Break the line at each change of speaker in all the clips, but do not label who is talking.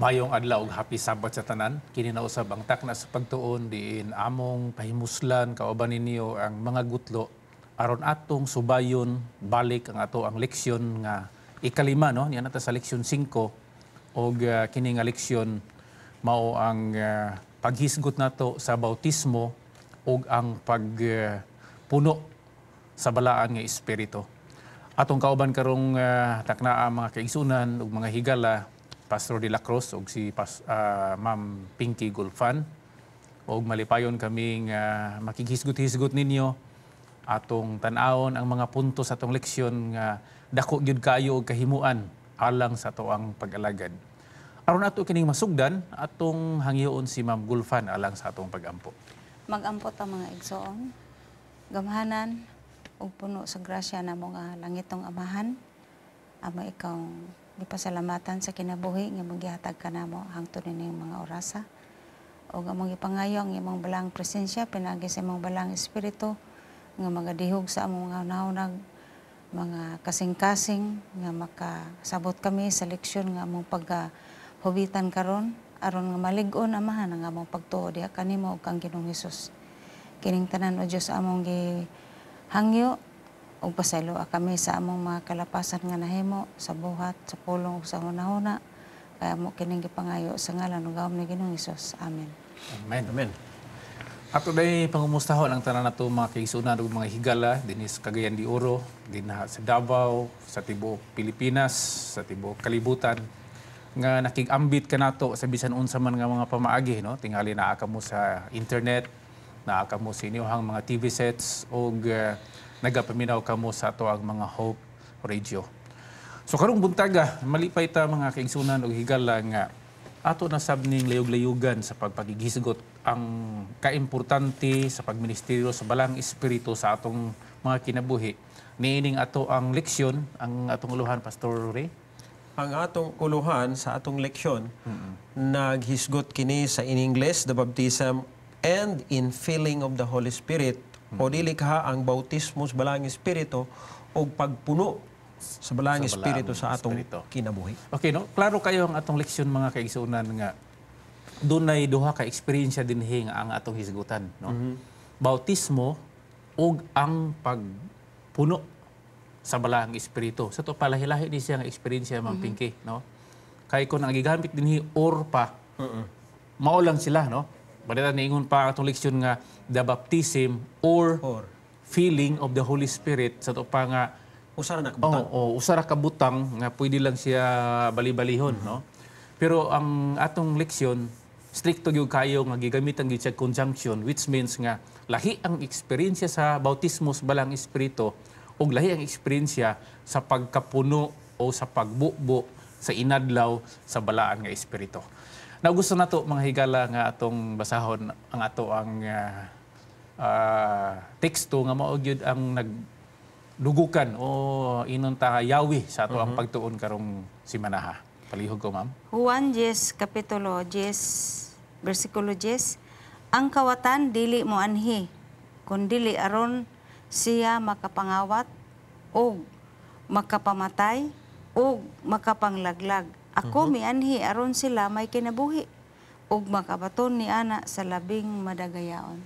Maayong adlaw ug happy Sabbath sa tanan. Kini na usab ang Takna sa Pagtuon, diin among pahimuslan kauban ninyo ang mga gutlo aron atong subayon balik ang ato ang leksyon nga ikalima, no? Niya na ta sa leksyon 5 og kini nga leksyon mao ang paghisgot nato sa bautismo ug ang pagpuno sa Balaan nga Espiritu. Atong kauban karong taknaa, mga kaigsunan ug mga higala, Pastor De La Cruz ug si Ma'am Pinky Gulfan. Ug malipayon kaming makighisgot-hisgot ninyo, atong tan-awon ang mga punto sa atong leksyon nga dako gyud kaayo og kahimuan alang sa atoang pag-alagad. Aron ato kining masugdan, atong hangyoon si Ma'am Gulfan alang sa atong pagampo.
Magampo ta, mga igsoon. Gamhanan ug puno sa grasya namo nga langitong Amahan. Amo ikaw gipasalamatan sa kinabuhi nga imong gihatag kanamo hangtod nining mga orasa. Ug among gipangayo ang imong balaang presensya pinaagi sa imong Balaang Espiritu nga magadihog sa among mga hunahunag, mga kasing-kasing, nga makasabot kami sa leksyon nga among paghubitan karon, aron nga malig-on, Amahan, ang among pagtuo diha kanimo ug kang Ginoong Hesus. Kining tanan, o Dios, among gihangyo ug pasayloa kami sa among mga kalapasan nga nahimo sa buhat, sa pulong ug sa hunahuna. Kay amo kining gipangayo sa ngalan ug gahom ni Ginoong Hesus. Amen.
Amen.
Amen.
Ato day pangumustahon ang tanan nato mga kaigsunan ug mga higala dinhi sa Cagayan de Oro, dinha sa Davao, sa tibuok Pilipinas, sa tibuok kalibutan nga nakig-ambit kanato sa bisan unsa man nga mga pamaagi, no? Tingali naa kamo sa internet, naa kamo sa inyong mga TV sets ug nagapaminaw kamo sa ato ang mga Hope Radio. So karong buntaga, malipay ta, mga kaigsunan ug higala, nga ato na sab ning layog-layugan sa pagpakighisgot ang kaimportante sa pagministeryo sa Balaang Espiritu sa atong mga kinabuhi. Niining ato ang leksyon, ang atong uluhan, Pastor Ray.
Ang atong uluhan sa atong leksyon, naghisgot kini sa in English, the baptism and infilling of the Holy Spirit, o dili ka ang bautismo sa Balaang Espiritu o pagpuno sa Balaang
sa
Espiritu
Balaang
sa atong
Espiritu.
Kinabuhi.
Okay, no? Klaro kayo ang atong leksyon, mga kaigsunan, nga dunay duha ka eksperyensya dinhi nga ang atong hisgutan, no? Bautismo ug ang pagpuno sa Balaang Espiritu. Sa to palahilahi ni siya nga eksperyensya, Ma'am Pinky, no? Kay kung ang gigamit dinhi or pa, mao lang sila, no? Balita niingon pa atong leksyon nga the baptism or
Or
filling of the Holy Spirit, sa to pa nga
usa ra na kabutang.
Oo, usa ra ka butang nga pwede lang siya bali-balihon, no? Pero ang atong leksyon, strikto gyud kayo nga gigamitan gyud siya conjunction, which means nga lahi ang eksperyensya sa bautismo sa Balaang Espiritu ug lahi ang eksperyensya sa pagkapuno o sa pagbubo sa inadlaw sa Balaan nga Espiritu. Na gusto nato, mga higala, nga atong basahon ang ato ang teksto nga mao gyud ang nag dugukan o inon ta yawi sa ato ang pagtuon karong simanaha. Palihog ko, ma'am.
Juan 10, Kapitulo 10, versikulo 10, "Ang kawatan dili mo anhi, kundili aron siya makapangawat ug makapamatay ug makapanglaglag. Ako mianhi aron sila may kinabuhi ug makabaton ni ana sa labing madagayaon."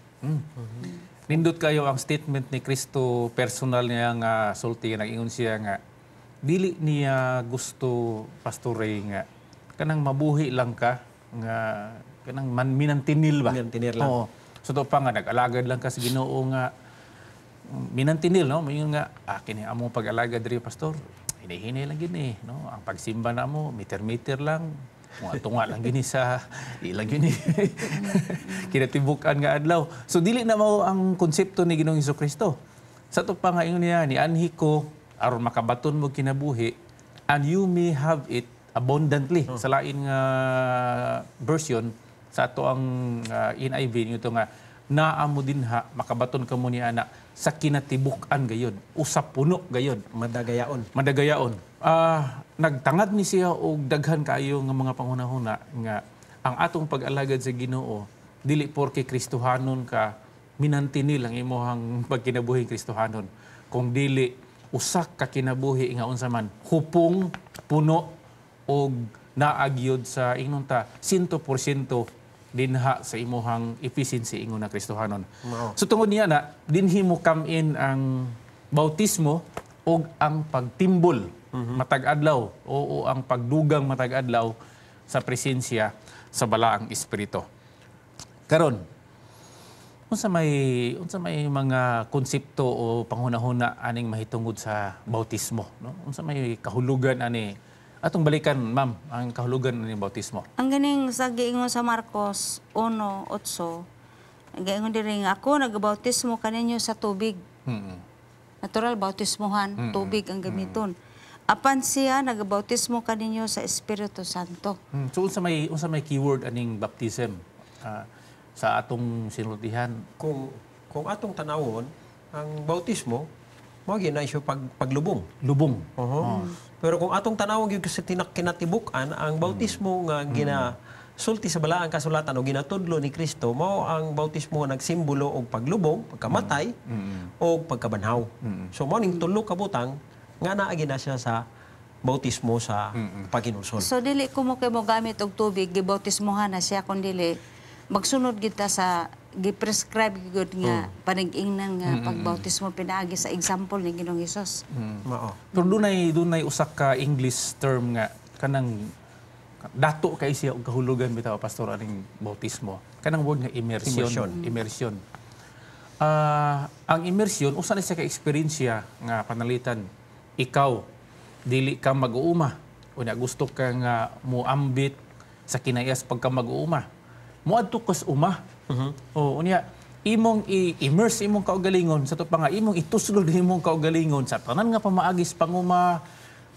Nindot kayo ang statement ni Kristo, personal niya nga sulti. Nag-ingon siya nga dili niya gusto, Pastor Ray, nga kanang mabuhi lang ka nga kanang man minantinil ba?
Minantinil lang.
Oo. So to pa nga nag-alagad lang ka sa Ginoo nga minantinil, no? Mayon nga kini among pag-alagad diri, pastor, hinay-hinay lang gini, no? Ang pagsimba na mo, meter-meter lang, mga tunga lang gini sa ilang gini kinatibukan nga adlaw. So dili na mao ang konsepto ni Ginoong Kristo. Sa to pa nga ingon niya, "Nianhi ko aron makabaton mo kinabuhi and you may have it abundantly." Sa lain nga version sa ato ang NIV nito nga naa mo dinha, makabaton kamo ni ana sa kinatibuk-an gayod, usap puno gayod.
Madagayaon.
Madagayaon. Nagtangad ni siya og daghan kaayo nga mga panghunahuna nga ang atong pag-alagad sa Ginoo, dili porke Kristohanon ka, minantinil ang imong pagkinabuhi Kristohanon, kung dili usa ka kinabuhi nga unsa man, hupong, puno og Naagyod sa ingnon ta 100% dinha sa imuhang efficiency ingon na Kristohanon.
Mao.
So tungod niya na dinhi mo come in ang bautismo ug ang pagtimbol matag adlaw o ang pagdugang matag adlaw sa presensya sa Balaang Espiritu. Karon, unsa may mga konsepto o panghunahuna aning mahitungod sa bautismo, no? Unsa may kahulugan ani? Atong balikan, ma'am, ang kahulugan ani bautismo.
Ang ganing sa giingon sa Marcos 1:8, giingon diri nga ako nagabautismo kaninyo sa tubig. Natural, bautismohan, tubig ang gamiton. Apan siya nagabautismo kaninyo sa Espiritu Santo.
So unsa may keyword aning baptism sa atong sinultihan?
Kung atong tanawon ang bautismo, mao gyud na siya paglubong.
Lubong.
Oho. Pero kung atong tanawon gyud sa kinatibuk-an, ang bautismo nga gina sulti sa Balaang Kasulatan o ginatudlo ni Kristo, mao ang bautismo nga nagsimbolo og paglubong, pagkamatay o pagkabanhaw. So mao ning tulo ka butang nga naa na siya sa bautismo sa paghinulsol.
So dili ko mo kay mo gamit og tubig, gibautismohan na siya, kun dili magsunod kita sa gi-prescribe gyud nga panigingnan nga pagbautismo pinaagi sa example ni Ginoong Hesus.
Mao.
Pero dunay usa ka English term nga kanang dato kay siya og kahulugan bitaw, Pastor, aning bautismo. Kanang word nga immersion.
Immersion.
Immersion. Ang immersion usa ni siya ka eksperyensya nga panalitan ikaw dili ka mag-uuma, unya gusto ka nga moambit sa kinaiya pagka mag-uuma, moadto kas uma. O unya imong i-immerse imong kaugalingon sa pa nga imong ituslod imong kaugalingon sa tanan nga pamaagis panguma,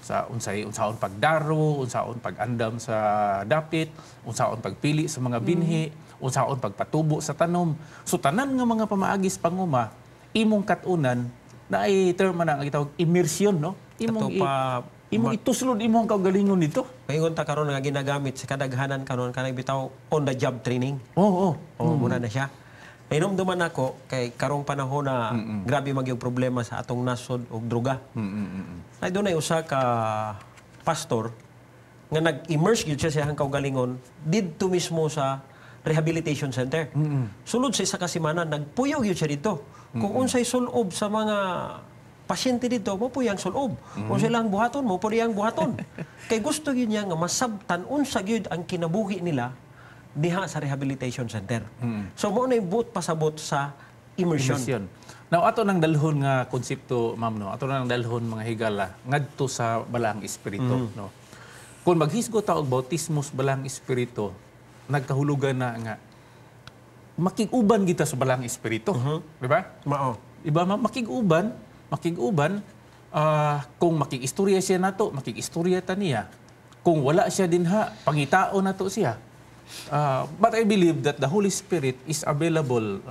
sa unsay unsaon pagdaro, unsaon pag-andam sa dapit, unsaon pagpili sa mga binhi, unsaon pagpatubo sa tanom. So tanan nga mga pamaagis panguma imong katunan na ay term man ang gitawag immersion, no? Imong
Kato pa
imong ituslod imong kaugalingon dito.
Maingon ta karon nga ginagamit sa kadaghanan karon kanang bitaw on the job training.
Oo.
Oh, muna na siya. Hinumduman ako kay karong panahon na grabe magyug problema sa atong nasod og droga. Ay dunay usa ka pastor nga nag-immerse gyud siya sa iyang kaugalingon didto mismo sa rehabilitation center. Sulod sa isa ka semana nagpuyo gyud siya didto. Kung unsay sulob sa mga pasyente dito, mao po yang sulob. Kung sila ang buhaton, mao po yang buhaton. Kay gusto gyud niya nga masabtan unsa gyud ang kinabuhi nila diha sa rehabilitation center. So mao na yung buot pasabot sa immersion.
Immersion. Now ato nang dalhon nga konsepto, ma'am, no. Ato nang dalhon, mga higala, ngadto sa Balaang Espiritu, no. Kung maghisgot ta og bautismo sa Balaang Espiritu, nagkahulugan na nga makig-uban kita sa Balaang Espiritu, di ba?
Mao.
Iba, ma'am, makig-uban, kung makig-istorya siya nato, makig-istorya ta niya. Kung wala siya dinha, pangitaon nato siya. But I believe that the Holy Spirit is available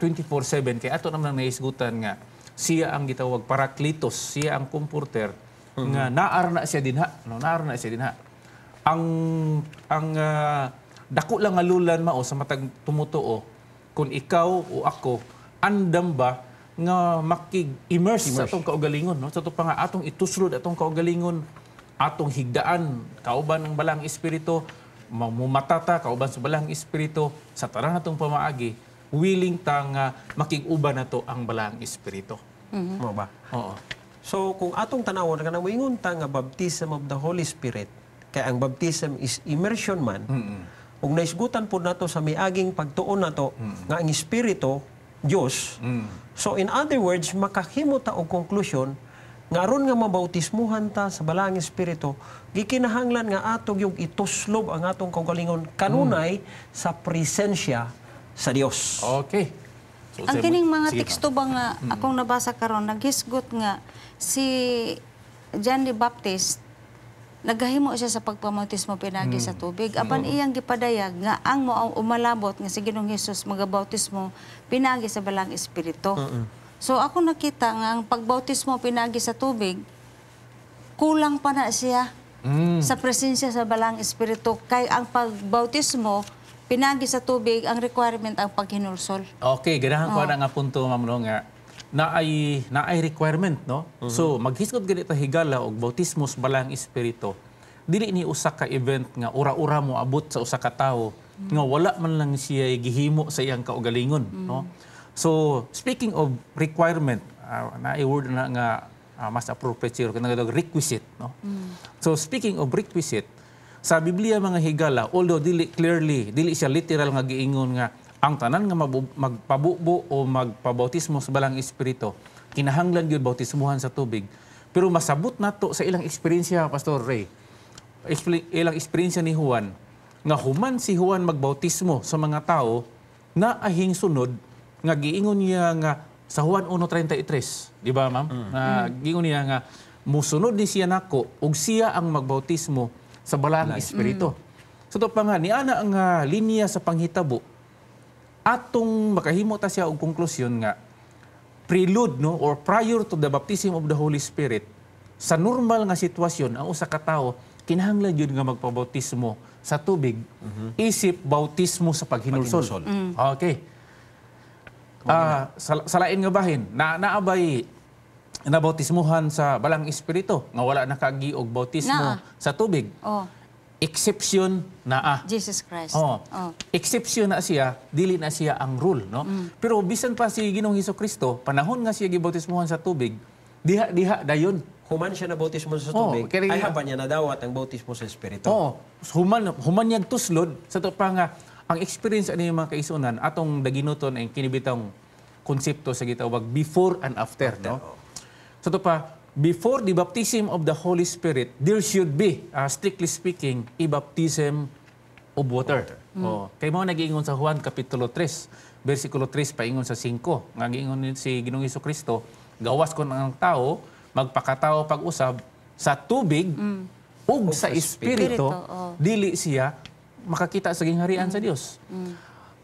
24/7 kay ato naman ang nahisgutan nga siya ang gitawag Parakletos, siya ang comforter nga naar na siya dinha, no, naar na siya dinha. Ang dako lang nga lulan mao sa matag tumutuo kung ikaw o ako andam ba nga makig-immerse sa atong kaugalingon, no, sa ato pa nga atong ituslod atong kaugalingon, atong higdaan kauban ng Balaang Espiritu, mumatata kauban sa Balaang Espiritu sa tanan atong pamaagi, willing ta nga makig-uban nato ang Balaang Espiritu.
Mao ba?
Oo.
So kung atong tanawon kanang moingon ta nga baptism of the Holy Spirit, kay ang baptism is immersion man. Ug naisgutan pod nato sa miaging pagtuon nato nga ang Espiritu Dios. So in other words, makahimo ta og conclusion nga aron nga mabautismuhan ta sa Balaang Espiritu, gikinahanglan nga ato yung ituslob ang atong kaugalingon kanunay sa presensya sa Dios.
Okay. So,
Ang kining mga
sige,
teksto ba nga akong nabasa karon, naghisgot nga si John the Baptist nagahimo siya sa pagpamautismo pinagi sa tubig, apan iyang gipadayag nga ang mo umalabot nga si Ginoong Hesus magabautismo pinagi sa Balaang Espiritu. So ako nakita nga ang pagbautismo pinagi sa tubig, kulang pa na siya sa presensya sa Balaang Espiritu, kay ang pagbautismo pinagi sa tubig, ang requirement ang paghinulsol.
Okay, ganahan ko na nga punto, ma'am, no, nga naay requirement, no. So maghisgot gani ta, higala, og bautismo sa Balaang Espiritu. Dili ni usa ka event nga ura-ura mo abot sa usa ka tawo nga wala man lang siya gihimo sa iyang kaugalingon, no? So, speaking of requirement, na word na nga mas appropriate siguro kanang requisite, no? So, speaking of requisite, sa Biblia, mga higala, although dili clearly, dili siya literal nga giingon nga ang tanan nga magpabubo o magpabautismo sa Balaang Espiritu, kinahanglan gyud bautismuhan sa tubig. Pero masabot nato sa ilang eksperyensya, Pastor Ray, ilang eksperyensya ni Juan, nga human si Juan magbautismo sa mga tao, na ahing sunod nga giingon niya nga sa Juan 1:33, di ba, ma'am? Na giingon niya nga musunod ni siya nako ug siya ang magbautismo sa Balaang Espiritu. So to pa nga niana ang linya sa panghitabo, atong makahimo ta siya og konklusyon nga prelude, no, or prior to the baptism of the Holy Spirit, sa normal nga sitwasyon, ang usa ka tawo kinahanglan gyud nga magpabautismo sa tubig isip bautismo sa paghinulsol.
Paghinulsol.
Okay. Sa lain nga bahin, na naabay nabautismuhan sa Balaang Espiritu nga wala nakaagi og bautismo
Naa.
sa tubig?
Oh,
Exception naa.
Jesus Christ.
Oh.
Oh.
Exception na siya, dili na siya ang rule, no? Pero bisan pa si Ginoong Hesus Kristo, panahon nga siya gibautismuhan sa tubig, diha diha dayon.
Human siya na bautismo sa
Oh,
tubig, ay haba niya nadawat ang bautismo sa Espiritu.
Oo, human human niyang tuslod sa to pa nga ang experience ani mga kaisunan, atong daginuton ang kinibitang konsepto sa gitawag before and after, no? Sa to pa, before the baptism of the Holy Spirit, there should be, strictly speaking, a baptism of water. Oh, kay mao nagiingon sa Juan kapitulo 3, versikulo 3 paingon sa 5, nga giingon ni si Ginoong Kristo, gawas kon ang tao magpakatao pag-usab sa tubig ug sa espiritu,
Espiritu, oh.
dili siya makakita sa gingharian sa Dios.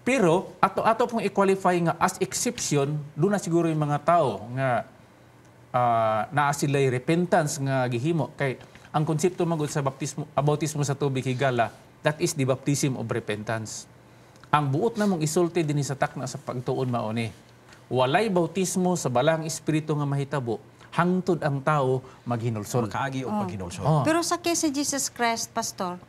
Pero ato ato pong i-qualify nga as exception, doon na siguro yung mga tao nga naa sila'y repentance nga gihimo, kay ang konsepto magud sa baptismo, bautismo sa tubig, higala, that is the baptism of repentance. Ang buot namong isulti dinhi sa takna sa pagtuon mao ni walay bautismo sa Balaang Espiritu nga mahitabo hangtod ang tao maghinulsol.
Makaagi og paghinulsol.
Oh.
Pero sa case ni Jesus Christ, Pastor,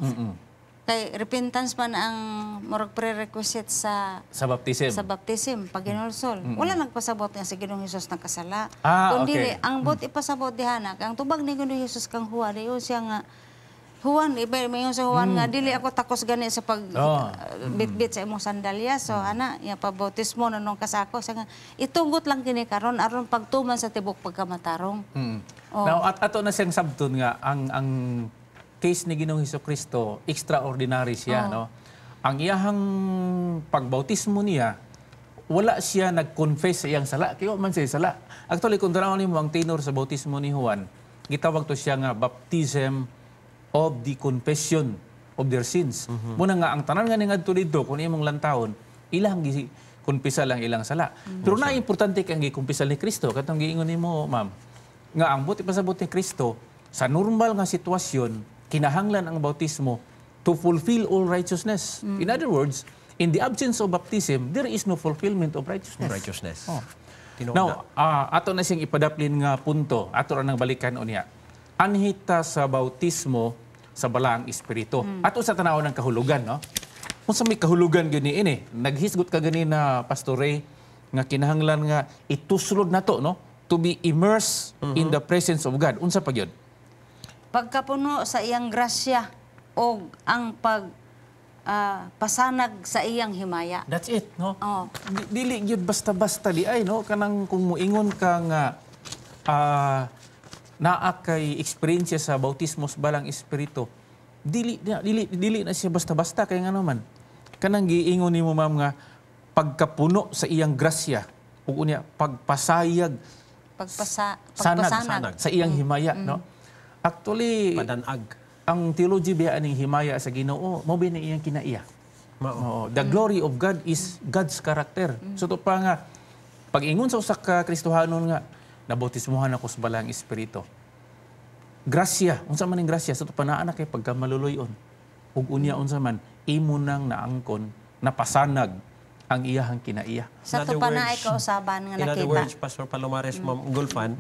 kay repentance man ang murag prerequisite sa
Sa baptism.
Sa baptism, paghinulsol. Wala nagpasabot nga si Ginoong Hesus nagkasala. Kundi ang buot ipasabot diha na, ang tubag ni Ginoong Hesus kang Juan, yun siya nga Juan, iba mayon sa Juan nga dili ako takos gani sa pag bitbit sa imong sandalya. So ana, ya pabautismo na nung kasako sa nga itugot lang kini karon aron pagtuman sa tibok pagkamatarong.
Now, at ato na siyang sabton nga ang case ni Ginoong Hesus Kristo, extraordinary siya, no? Ang iyahang pagbautismo niya, wala siya nag-confess sa iyang sala. Kaya man siya sala. Actually, kung tanawon nimo ang tenor sa bautismo ni Juan, gitawag to siya nga baptism of the confession of their sins. Muna nga ang tanan nga ningadto didto, kung imong lantawon, ilang gi kumpisal ang ilang sala. Pero na importante kay ang gikumpisal ni Kristo, katong giingon nimo, ma'am, nga ang buot ipasabot ni Kristo, sa normal nga sitwasyon, kinahanglan ang bautismo to fulfill all righteousness. In other words, in the absence of baptism, there is no fulfillment of righteousness.
Righteousness.
Oh.
Tinuod.
Now, ato na siyang ipadaplin nga punto. Ato ra nang balikan unya. Anhita sa bautismo sa Balaang Espiritu. Ato sa tanaw ng kahulugan, no? Unsa may kahulugan gani ini? Naghisgot ka gani na, Pastor Ray, nga kinahanglan nga ituslod nato, no? To be immersed in the presence of God. Unsa pa gyud?
Pagkapuno sa iyang grasya o ang pag pasanag sa iyang himaya.
That's it, no?
Oh.
Dili gyud basta-basta di ay, no? Kanang kung muingon ka nga naa kay eksperyensya sa bautismo sa Balaang Espiritu, dili na dili dili na siya basta-basta, kay ngano man kanang giingon nimo, ma'am, nga pagkapuno sa iyang grasya ug unya pagpasayag sanag,
Pagpasanag.
sa iyang himaya, no? Actually,
Padanag.
Ang theology biya aning himaya sa Ginoo mao ba ni iyang kinaiya.
Mao.
Oo. The glory of God is God's character. So to pa nga pag-ingon sa usa ka Kristohanon nga nabautismuhan ako sa Balaang Espiritu. Grasya, unsa man ning grasya? Sa to pa naa na kay pagkamaluluy-on. Ug unya unsa man imo nang naangkon, napasanag ang iyahang kinaiya.
Sa
In other
to pa na
words-
kausaban nga
In other
nakita.
words, Pastor Palomares, Ma'am Gulfan,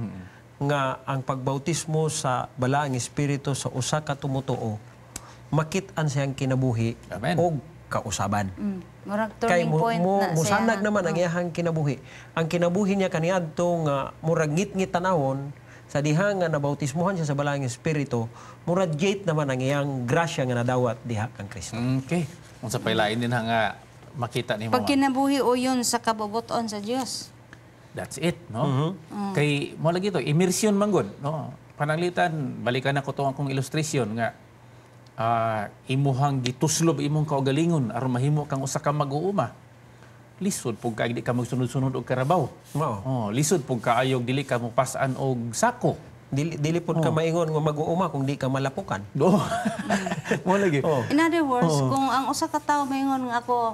Nga ang pagbautismo sa Balaang Espiritu sa usa ka tumutuo, makit-an siyang kinabuhi
Amen.
Og kausaban.
Murag
Kay
turning
mo,
point
mo,
na siya.
Musanag naman ang iyahang kinabuhi. Ang kinabuhi niya kaniadto nga murag ngit-ngit tanawon sa diha nga nabautismuhan siya sa Balaang Espiritu, murag gate naman ang iyang grasya nga nadawat diha kang Kristo.
Okay. Unsa pay lain din ha nga makita nimo?
Pag kinabuhi o yun sa kabubuton sa Dios.
That's it, no? Kay mo lagi to, immersion man gud, no? Pananglitan, balikan nako to akong illustration nga imuhang gituslob imong kaugalingon aron mahimo kang usa ka mag-uuma. Lisod pug kay di ka magsunod-sunod og karabaw.
Mao.
Oh, lisod pug kaayog dili ka mo pas-an og sako.
Dili, dili pud ka maingon nga mag-uuma kung di ka malapukan.
Do. Mo lagi.
Oh.
In other words, kung ang usa ka tawo maingon nga ako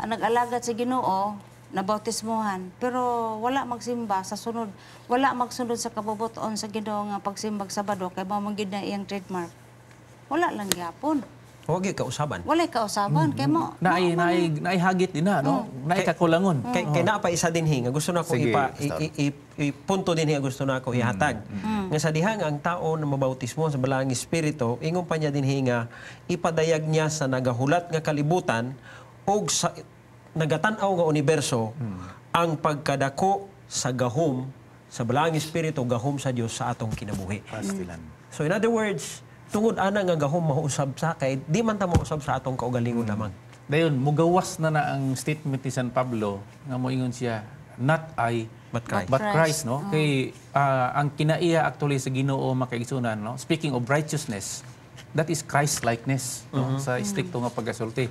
nag-alagad sa Ginoo, nabautismuhan, pero wala magsimba sa sunod, wala magsunod sa kabubuton sa Ginoo nga pagsimbag Sabado kay mao man gid na iyang trademark. Wala lang gyapon.
Wa gyud kausaban.
Walay kausaban kay mo.
Naay naay naay hagit din na, no? Naay kakulangon.
Kay naa pa isa dinhi nga gusto na ko
Sige,
ipa
Pastor.
i punto dinhi nga gusto na ako ihatag. Nga sa diha nga ang tao na mabautismo sa Balaang Espiritu, ingon pa niya dinhi nga ipadayag niya sa nagahulat nga kalibutan og sa nagatan-aw nga universo ang pagkadako sa gahom sa Balaang Espiritu, gahom sa Dios sa atong kinabuhi.
Pastilan.
So in other words, tungod ana nga gahom mausab sa kay di man ta mausab sa atong kaugalingon lamang.
Dayon mugawas na na ang statement ni San Pablo nga moingon siya, "Not I
but Christ."
But Christ, no? Kay ang kinaiya actually sa Ginoo, makaigsunan, no? Speaking of righteousness, that is Christ likeness, no? Sa istrikto nga pagkasulti.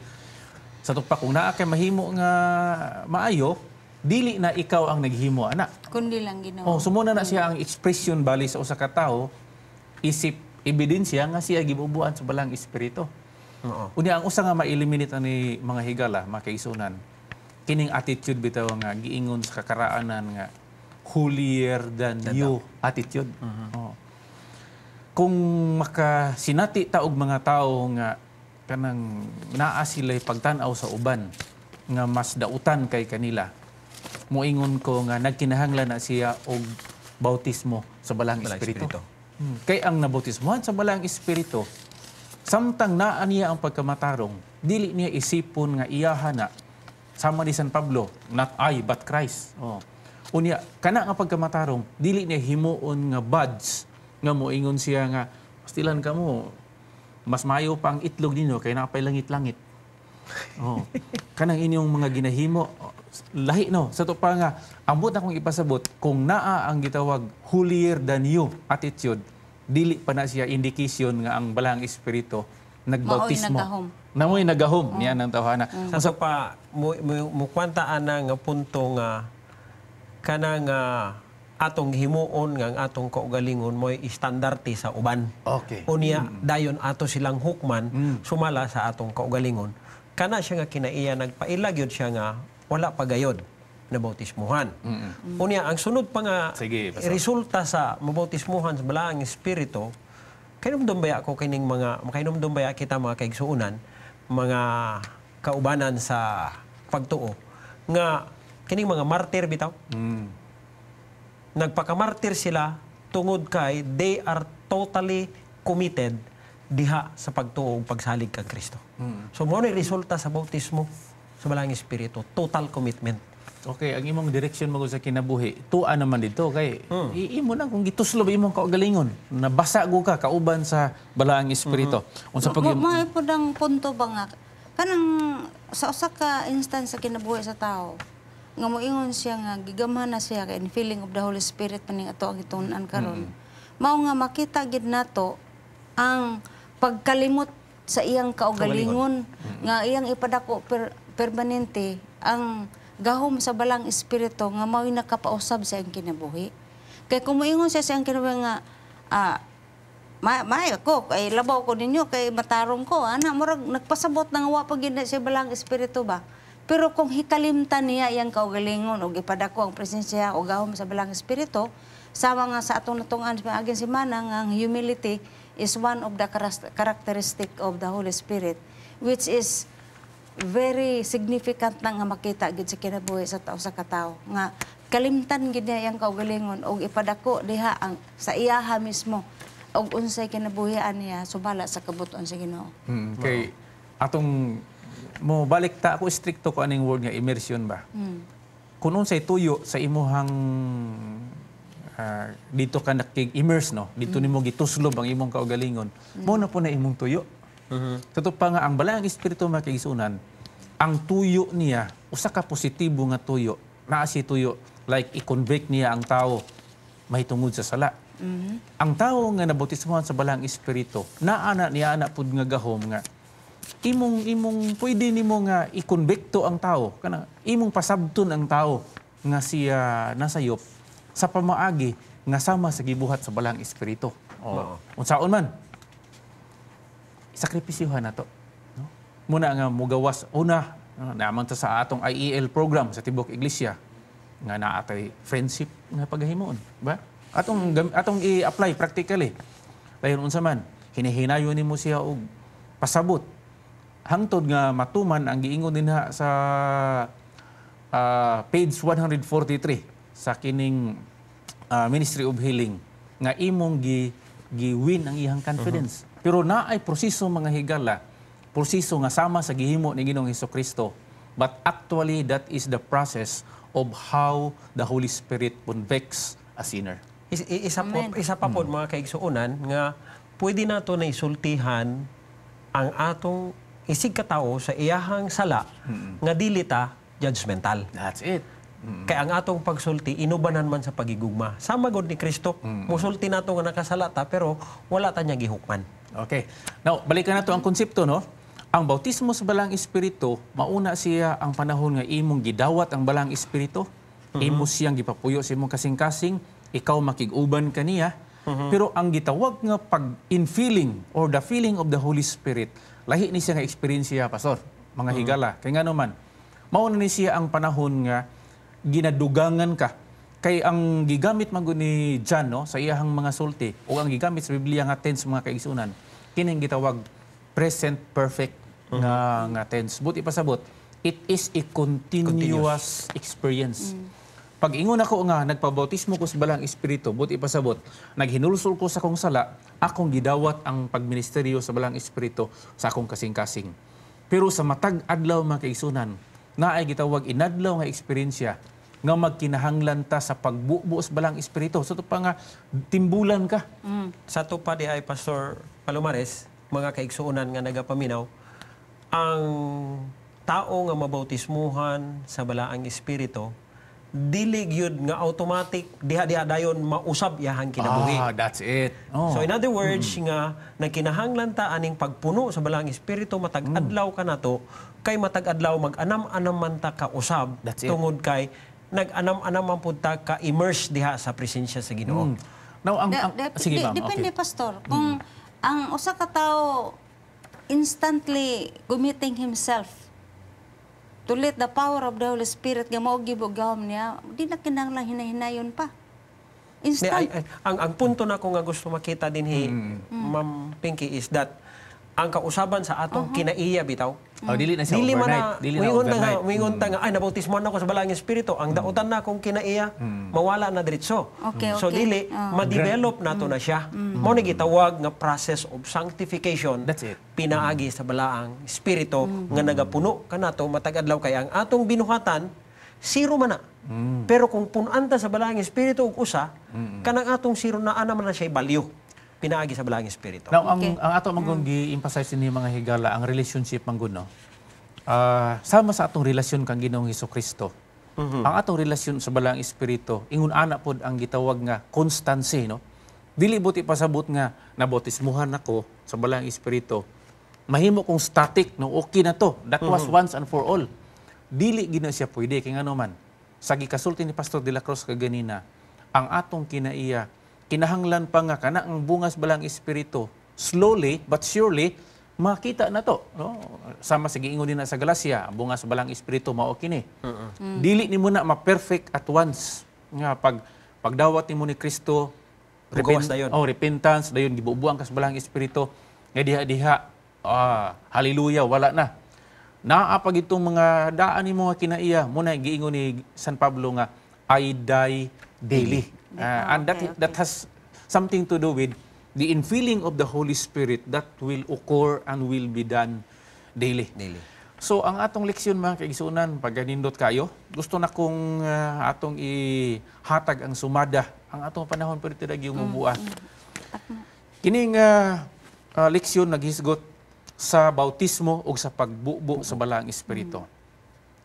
Sa pa kung naa kay mahimo nga maayo, dili na ikaw ang naghimo ana.
Kundi lang Ginoo.
Oh, sumuna na siya ang expression bali sa usa ka tawo isip ebidensya nga siya gibubuan sa Balang Espiritu. Unya ang usa nga ma-eliminate ani, mga higala, mga kaigsunan, kining attitude bitaw nga giingon sa kakaraanan nga holier than you attitude. Oh. Kung makasinati ta og mga tawo nga kanang naa sila'y pagtan-aw sa uban nga mas dautan kay kanila, moingon ko nga nagkinahanglan na siya og bautismo sa Balang
Balang
Espiritu.
Espiritu.
Kay ang nabautismohan sa Balang Espiritu, samtang naa niya ang pagkamatarong, dili niya isipon nga iyaha na, sama ni San Pablo, "Not I but Christ." Oh. Unya kana nga pagkamatarong, dili niya himuon nga badge nga moingon siya nga pastilan ka mo, mas mayo pa ang itlog ninyo kay napay langit-langit. Oh. Kanang inyong mga ginahimo oh, lahi, no? Sa to pa nga ambot akong ipasabot, kung naa ang gitawag holier than you attitude, dili pa na siya indication nga ang Balang Espiritu nagbautismo.
Mao'y nagahom.
Namoy nagahom niya ng tawhana.
Sa to pa mo kwanta ana nga punto nga kana nga atong himuon nga ang atong kaugalingon mo'y istandarte sa uban. Unya dayon ato silang hukman sumala sa atong kaugalingon. Kana siya nga kinaiya nagpaila gyud siya nga wala pa gayod na bautismuhan. Unya ang sunod pa nga
Sige, Pastor.
Resulta sa mabautismuhan sa Balaang Espiritu, kahinumdum baya ko kining mga makahinumdum baya kita, mga kaigsuonan, mga kaubanan sa pagtuo, nga kining mga martir bitaw, nagpakamartir sila tungod kay they are totally committed diha sa pagtuo ug pagsalig kang Kristo. So mao ni resulta sa bautismo sa Balaang Espiritu, total commitment.
Okay, ang imong direksyon mo sa kinabuhi, tuwa naman dito kay imo na kung gituslob imong kaugalingon, nabasa go ka kauban sa Balaang Espiritu. Unsa pag
Mo mo pod ang punto ba nga kanang sa usa ka instance sa kinabuhi sa tao nga moingon siya nga gigamhan na siya kay infilling of the Holy Spirit maning ato ang gitun-an karon. Mao nga makita gid nato ang pagkalimot sa iyang kaugalingon nga iyang ipadako permanente ang gahom sa Balang Espiritu nga mao'y nakapausab sa iyang kinabuhi. Kay kung moingon siya sa iyang kinabuhi nga ma ko kay labaw ko ninyo kay matarong ko ana, murag nagpasabot na nga wa pa gid na siya Balang Espiritu ba. Pero kung hikalimtan niya iyang kaugalingon og ipadako ang presensya o gahom sa Balang Espiritu, sama nga sa atong natungan sa aging semana nga ang humility is one of the characteristic of the Holy Spirit, which is very significant na nga makita gid sa kinabuhi sa tao sa katao nga Kalimtan gid niya iyang kaugalingon og ipadako diha ang sa iyaha mismo og unsay kinabuhian niya sumala sa kabut-on sa Ginoo.
Kay atong mo balik ta ako, strikto ko aning word nga immersion ba. Kung unsay tuyo sa imuhang dito ka nakig-immerse, no, dito nimo gituslob ang imong kaugalingon. Mo na po na imong tuyo. Totoo pa nga ang Balaang Espiritu, mga kaigsuonan, ang tuyo niya usa ka positibo nga tuyo. Naa siya tuyo like i-convict niya ang tao mahitungod sa sala. Ang tao nga nabautismohan sa Balaang Espiritu, naa na niya ana pud nga gahom nga imong imong pwede nimo nga i-convicto ang tao, kana imong pasabton ang tao nga siya nasayop sa pamaagi nga sama sa gibuhat sa Balaang Espiritu. O, unsaon man sakripisyuhan nato, no? Muna nga mugawas una, no, naman ta sa atong IEL program sa tibok iglesia nga naatay friendship nga paghimuon ba, atong i-apply practically. Dayon unsa man, hinihinayon nimo siya og pasabot hangtod nga matuman ang giingon dinha sa page 143 sa kining Ministry of Healing nga imong gi gi-win ang iyang confidence. Pero naay proseso, mga higala, proseso nga sama sa gihimo ni Ginoong Kristo. But actually that is the process of how the Holy Spirit convicts a sinner.
Isa pa po, mga kaigsuonan, nga pwede nato na isultihan ang atong isig katao sa iyahang sala nga dili ta judgmental.
That's it.
Kay ang atong pagsulti inubanan man sa pagigugma. Sama gud ni Kristo. Musulti nato nga nakasala ta pero wala ta niya gihukman.
Okay. Now, balikan nato ang konsepto, no? Ang bautismo sa Balaang Espiritu, mauna siya ang panahon nga imong gidawat ang Balaang Espiritu. Imo siyang gipapuyo sa imong kasing-kasing, ikaw makig-uban kaniya. Pero ang gitawag nga pag-infilling or the filling of the Holy Spirit, lahi ni siya nga eksperyensya, Pastor, mga higala. Kay ngano man, mauna ni siya ang panahon nga ginadugangan ka. Kay ang gigamit man gud ni John, no, sa iyahang mga sulti o ang gigamit sa Biblia nga tense, mga kaigsuonan, kining gitawag present perfect nga tense. Buot ipasabot, it is a continuous experience. Pag ingon ako nga nagpabautismo ko sa Balaang Espiritu, buot ipasabot, naghinulsol ko sa akong sala, akong gidawat ang pagministeryo sa Balaang Espiritu sa akong kasing-kasing. Pero sa matag adlaw, mga kaigsuonan, naay gitawag inadlaw nga eksperyensya nga magkinahanglan ta sa pagbubo sa Balaang Espiritu. So ito pa nga timbulan ka.
Sa ato pa di ay, Pastor Palomares, mga kaigsuonan nga nagapaminaw, ang tao nga mabautismuhan sa Balaang Espiritu, dili gyud nga automatic diha-diha dayon mausab iyahang kinabuhi.
Ah, that's it. Oh.
So in other words nga nagkinahanglan ta aning pagpuno sa Balaang Espiritu matag adlaw ka nato kay matag adlaw mag-anam-anam man ta ka usab
That's it.
Tungod kay nag-anam-anam man pud ta ka immerse diha sa presensya sa Ginoo.
Now, ang sige, ma'am.
Depende, Pastor. Kung ang usa ka tawo instantly committing himself to let the power of the Holy Spirit nga mao gibugahom niya, di na kinahanglan hinahinayon pa.
Di,
Instant.
ay, ang punto na ko nga gusto makita dinhi, Ma'am Pinky, is that ang kausaban sa atong kinaiya bitaw.
Oh, dili na siya
Dili man
overnight.
na,
Dili na
muingon ta nga,
overnight.
muingon ta nga, ay, nabautismohan ako sa Balaang Espiritu. Ang dautan na akong kinaiya, mawala na diretso. So dili, ma-develop nato na siya. Mao ni gitawag nga process of sanctification.
That's it.
Pinaagi sa Balaang Espiritu nga nagapuno kanato matag adlaw kay ang atong binuhatan zero man na. Pero kung punan ta sa Balaang Espiritu og usa, kanang atong zero na ana man na siya value pinaagi sa Balaang Espiritu.
Now, ang ato man gud gi-emphasize ni mga higala, ang relationship man gud, no. Sama sa atong relasyon kang Ginoong Kristo. Ang atong relasyon sa Balaang Espiritu, ingon ana pod ang gitawag nga constancy, no. Dili buot ipasabot nga nabautismuhan ako sa Balaang Espiritu, mahimo kong static, no, okay na to. That was once and for all. Dili gid na siya pwede kay ngano man. Sa gikasulti ni Pastor de la Cruz kaganina, ang atong kinaiya kinahanglan pa nga kana ang bungas Balaang Espiritu slowly but surely makita na to, no? Sama sa giingon din na sa Galacia, ang bungas Balaang Espiritu mao kini. Dili nimo na ma-perfect at once nga pag pagdawat nimo ni Kristo,
Mugawas dayon.
Oh, repentance dayon, gibubuan ka sa Balaang Espiritu nga diha-diha, hallelujah, wala na. Naa pag itong mga daan nimo nga kinaiya mo na giingon ni San Pablo nga I die daily. And that that has something to do with the infilling of the Holy Spirit that will occur and will be done daily.
Daily.
So ang atong leksyon, mga kaigsunan, pagkanindot kayo, gusto na kong atong ihatag ang sumada ang atong panahon, pero tidak yung mubua. Kining leksyon naghisgot sa bautismo ug sa pagbubo sa Balaang Espiritu.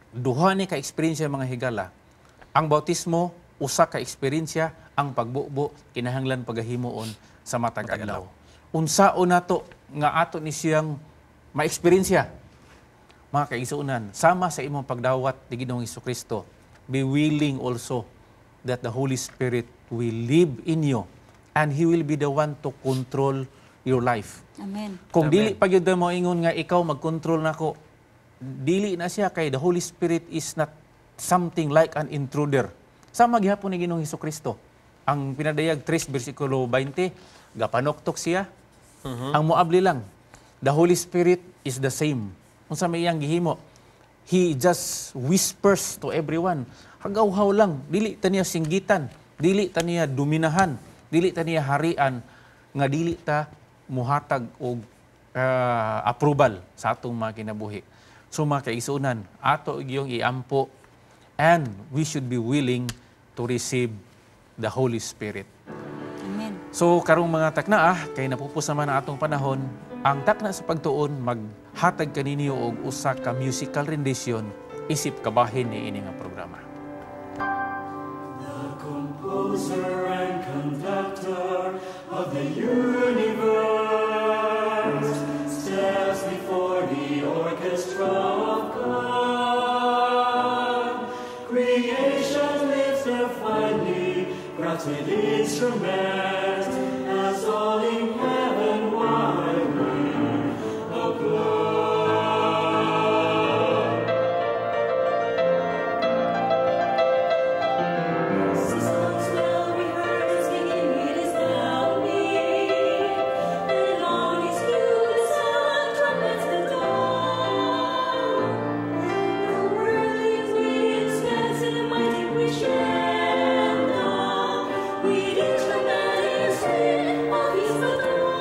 Duha ni ka eksperyensya, mga higala. Ang bautismo usa ka eksperyensya, ang pagbubo kinahanglan pagahimuon sa matag adlaw. Unsaon nato nga ato ni siyang maeksperyensya? Mga kaigsuonan, sama sa imong pagdawat ni Ginoong Kristo, be willing also that the Holy Spirit will live in you and He will be the one to control your life.
Amen.
Kung dili pa gyud mo ingon nga ikaw mag-control nako, dili na siya, kay the Holy Spirit is not something like an intruder. Sama gihapon ni Ginoong Kristo. Ang pinadayag 3 bersikulo 20, gapanoktok siya. Ang moabli lang. The Holy Spirit is the same. Unsa may iyang gihimo? He just whispers to everyone. Hagaw-haw lang, dili ta niya singgitan, dili ta niya dominahan, dili ta niya harian nga dili ta muhatag og approval sa atong mga kinabuhi. So mga kaigsuonan, ato gyung iampo and we should be willing to receive the Holy Spirit.
Amen.
So karong mga takna kay napupos naman ang atong panahon, ang takna sa pagtuon maghatag kaninyo og usa ka musical rendition isip kabahin ni ini nga programa.
The composer and conductor of the universe stands before the orchestra of God. Creation lifts their finely crafted instruments as all in heaven widely applaud.
Seasons well rehearsed, beginning it is now near, and on his cue the seven trumpets the dawn. The whirling winds dance in a mighty crescendo, with each commanding sweep of his baton.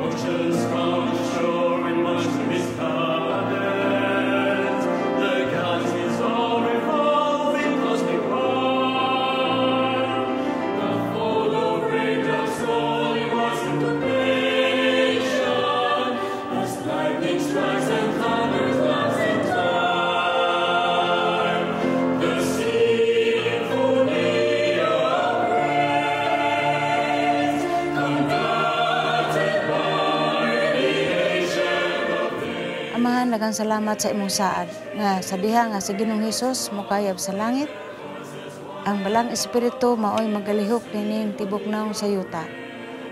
Oceans come to shore and rush to his command. The galaxies all revolve in cosmic rhyme. The fold of raindrops slowly rise into creation as lightning strikes and thunder claps in time. The symphony of grace, conducted by the Ancient of Days.
Amahan, daghang salamat sa imong saad nga sa diha nga si Ginoong Hesus mokayab sa langit. Ang Balaang Espiritu maoy magalihok nining tibok naong sa yuta.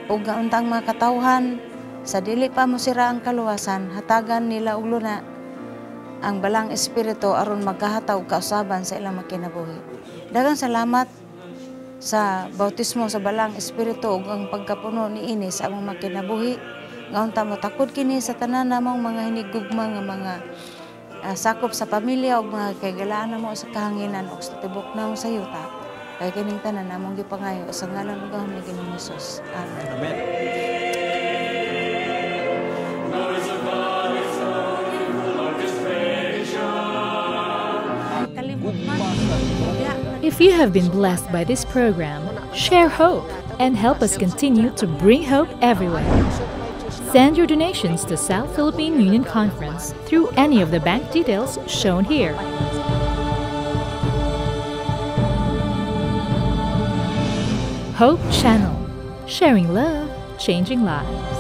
Ug nga untang mga katawhan sa dili pa mo sira ang kaluwasan, hatagan nila og luna ang Balaang Espiritu aron magkahataw og kausaban sa ilang makinabuhi. Daghang salamat sa bautismo sa Balaang Espiritu ug ang pagkapuno niini sa among makinabuhi. Nga unta motakod kini sa tanan namong mga hinigugma nga mga sakop sa pamilya ug mga kahigalaan namo sa kahanginan ug sa tibok naong sa yuta. Kay kining tanan namong gipangayo sa ngalan ug gahom ni Ginoong Hesus. Amen.
Amen.
Noise of God is sung in full orchestration.
Kalimot man.
If you have been blessed by this program, share hope and help us continue to bring hope everywhere. Send your donations to South Philippine Union Conference through any of the bank details shown here. Hope Channel, sharing love, changing lives.